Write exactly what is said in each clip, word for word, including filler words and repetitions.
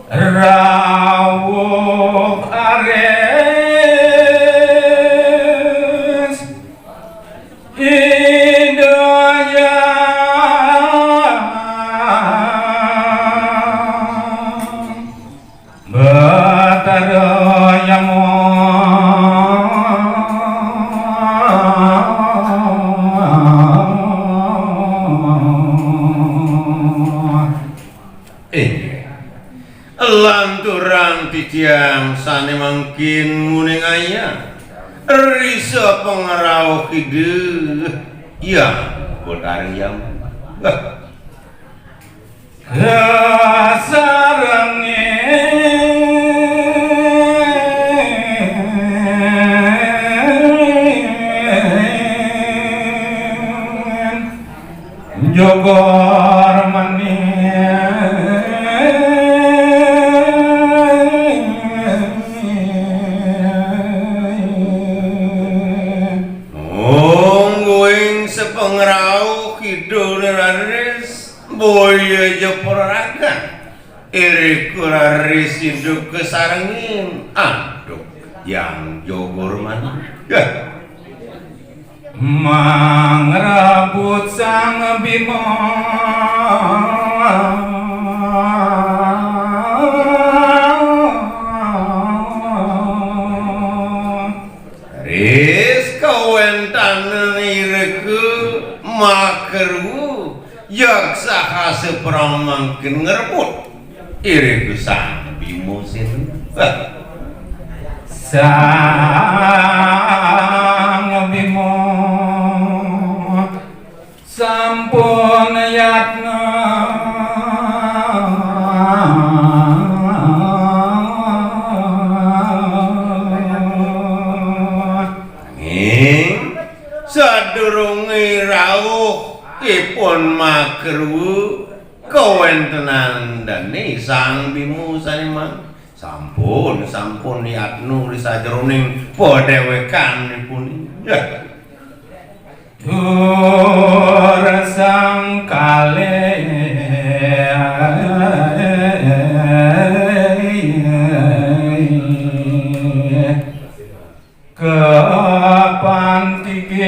Rawuh aris Ida Hyang Batara Yama. Eh, lanturang titiang sané mangkin nguningayang risa pangrauh Ida Hyang Batara Yama. Kasarengin Jogor manis. Mungguing sapangrauh kidul raris, boya ja praragan. Irika raris Ida kasarengin. Aduh, Hyang Jogor manis. Yah. Mangrebut Sang Bima. Ris kawéntenan irika makarua, yaksahasa pramangkin ngrebut. Irika Sang Bima Séna. Sang Bima sampun yatna. Nanging sadurungé rauh ipun makarua, kawéntenan dané Sang Bima sané mang-, sampun, sampun yatna ri sajeroning padéwékanipun. Yah. Tur sang kalih kapantikin.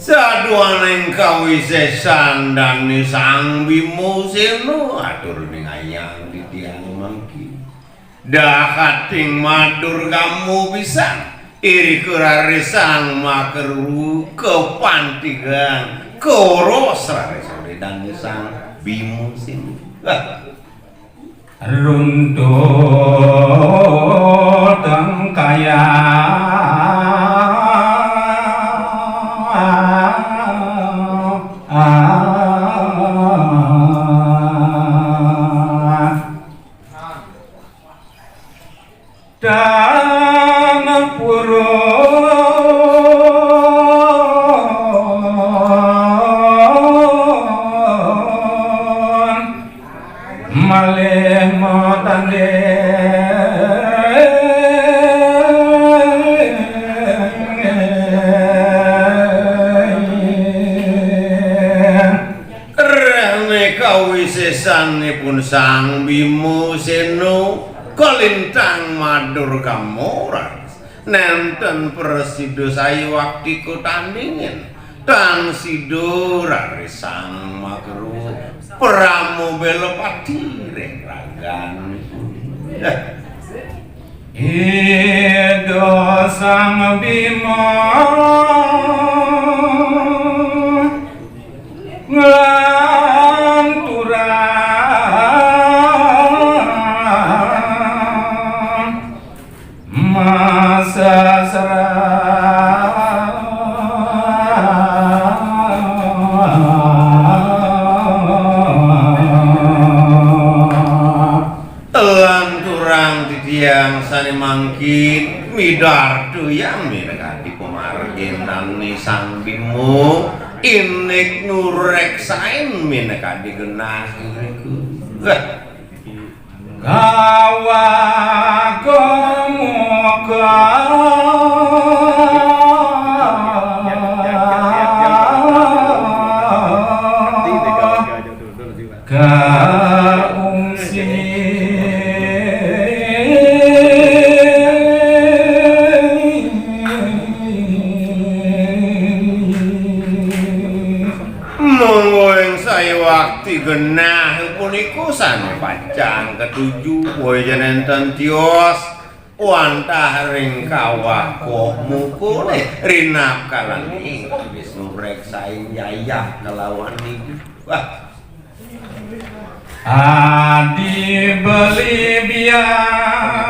Saduaning kawisésan dané Sang Bima Séna, atur ningayang titiang mangkin. Dahating madur kamu pisan, irika raris sang makarua kapantigang, kaoros raris olih dané Sang Bima Séna. Lah. Runtuh tengkayang. Tanah purun malih matanding. Rene kawisésanipun Sang Bima Séna kalintang madur kamoran. Nénten prasida sayuwaktika tandingin. Tan sida raris sang makarua prama bela pati ring raganipun. Ida Sang Bima nglanturang masasra. Lanturang titiang sané mangkin midarta yang minakadi pamargin dané Sang Bima, indik nureksain minakadi genah irika. Lah. Kawakamuka. Nah, punika sané pacang katuju, boya nénten tios wantah ring kawah Goh Mukune rinakalaning wis ngreksain yayah kalawan niki. Wah. Adi beli biang.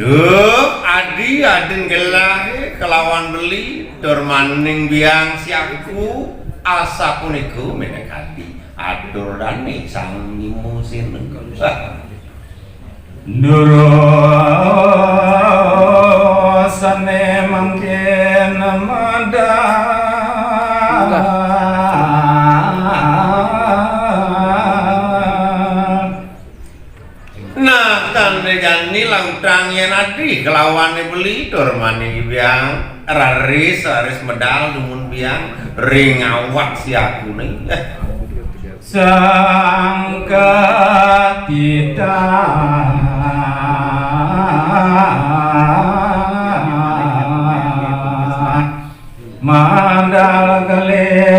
Duh, adi adin gelah kelawan beli, tur maning biang siaku, asapunika minakadi atur dane Sang Bima Sena. Durusane mangkin medal. Nah, tandegani lautang yen adi kelawane beli tur maning biang raris, raris medal dumun biang ring awak siakune. Sang katitah mandal kelih.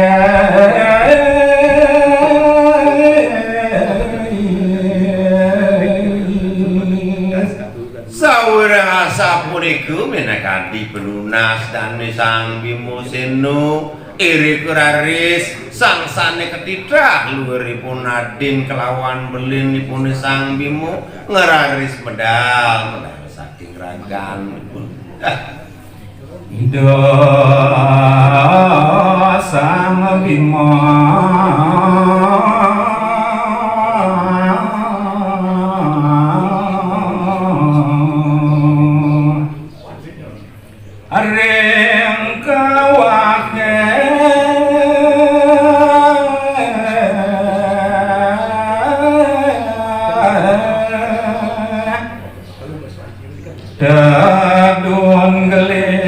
Sawireh asapunika minakadi penunas dane Sang Bima Sena, irika raris sang sane katitah luiripun adin kelawan belinipune Sang Bima, ngraris medal, medal saking raganipun. Ida Sang Bima ring kawahe. Tedun gelis.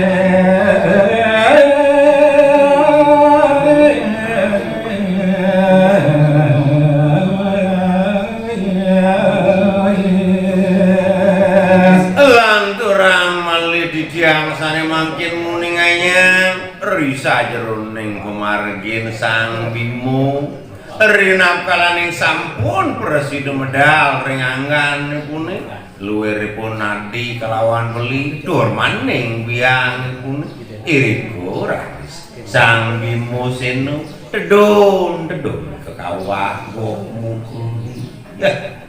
Lanturang malih titiang sane mangkin muni nganyang ri sajeroning pamargin Sang Bima. Rinakalaning sampun prasida medal ring angganipune, luiripun nadi kalawan beli, tur maning biangipune, irika raris Sang Bima Sena tedun-tedun ka kawah Goh Mukune.